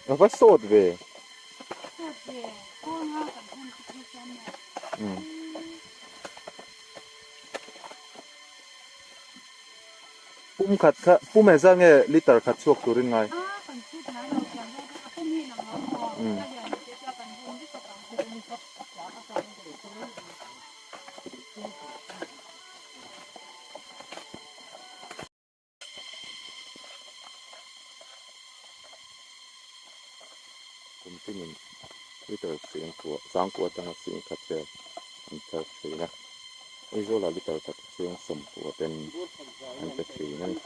A va sawt ve. Pum khat kha pum engzat nge liter khat chhuak turin ngai? Kum tinin liter singkua sangkua atanga singkhat vel an thar thin a, Aizawlah liter khat chhung sawmkua ten an pe thin a ni.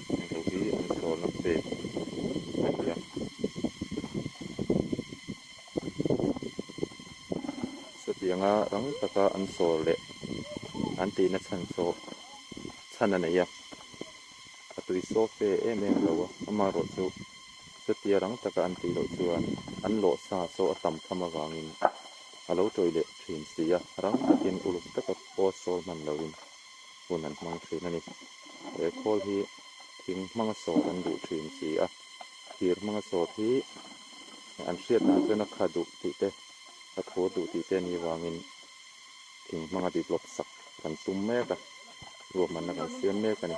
Heng ho hi an sawrna pek a ni a. Chutianga rang taka an sawr leh an tihna chhan saw chhan a nei a, a tui saw fe em em lo a, amaherawh chu chutia rang taka an tih loh chuan an lawh sa saw a tam tham avangin a lo tawih leh thin si a, rang takin uluk taka pawh sawl hman loin hun an hmang thin a ni. He khawl hi thing hmanga sawr an duh thin si a, thir hmanga sawr hi an hriat dan chuan a kha duh tih te, a thur duh tih te a nih vangin thing hmanga develop sak kan tum mek a, ruahmanna kan siam mek a ni.